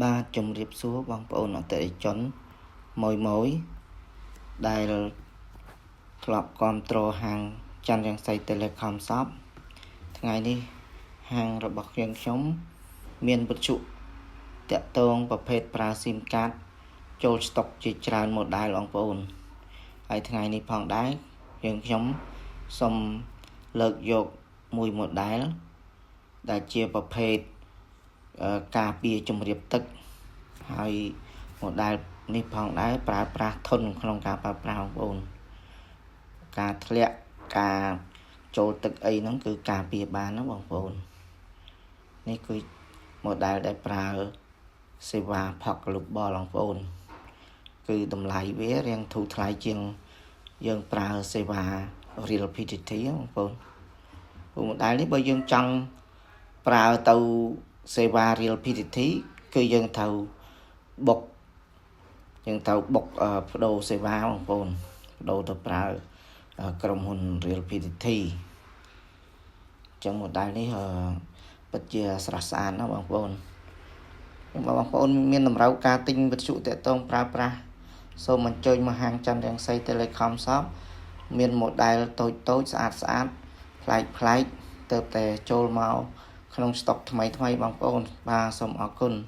បាទជំរាបសួរបងប្អូនអតិថិជនម៉ួយម៉ួយដែលធ្លាប់គ្រប់គ្រងហាងច័ន្ទរង្សី Telecom Shop ថ្ងៃនេះហាងរបស់ខ្ញុំខ្ញុំមានវិទ្យុតាក់ទងប្រភេទប្រើ SIM card ចូលស្តុកជាច្រើន model បងប្អូនហើយថ្ងៃនេះផងដែរយើងខ្ញុំសូមលើកយកមួយ model ដែលជាប្រភេទការពារជំរាបទឹកហើយ model នេះផងដែរប្រើប្រាស់ធន់ក្នុងការប្រើប្រាស់បងប្អូនការធ្លាក់ការចូលទឹកអីហ្នឹងគឺការពារបានណាបងប្អូននេះគឺ model ដែលប្រើសេវា Pop Global បងប្អូនគឺតម្លៃវារៀងធូរថ្លៃជាងយើងប្រើសេវា Real PTT បងប្អូនព្រោះ model នេះបើយើងចង់ប្រើទៅសេវា Real PTT គឺយើងត្រូវបុកយើងត្រូវបុកបដូរសេវាបងប្អូនបដូរទៅប្រើក្រុមហ៊ុន Real PTT ចឹង model នេះពិតជាស្រស់ស្អាតណាស់បងប្អូនបងប្អូនមានតម្រូវការទិញវិទ្យុតាក់ទងប្រើប្រាស់សូមអញ្ជើញមកហាងច័ន្ទរង្សី Telecom Shop មាន model តូចតូចស្អាតស្អាតប្លែកប្លែកទៅតែចូលមកក្នុងស្តុកថ្មីថ្មីបងប្អូនបាទសូមអរគុណ។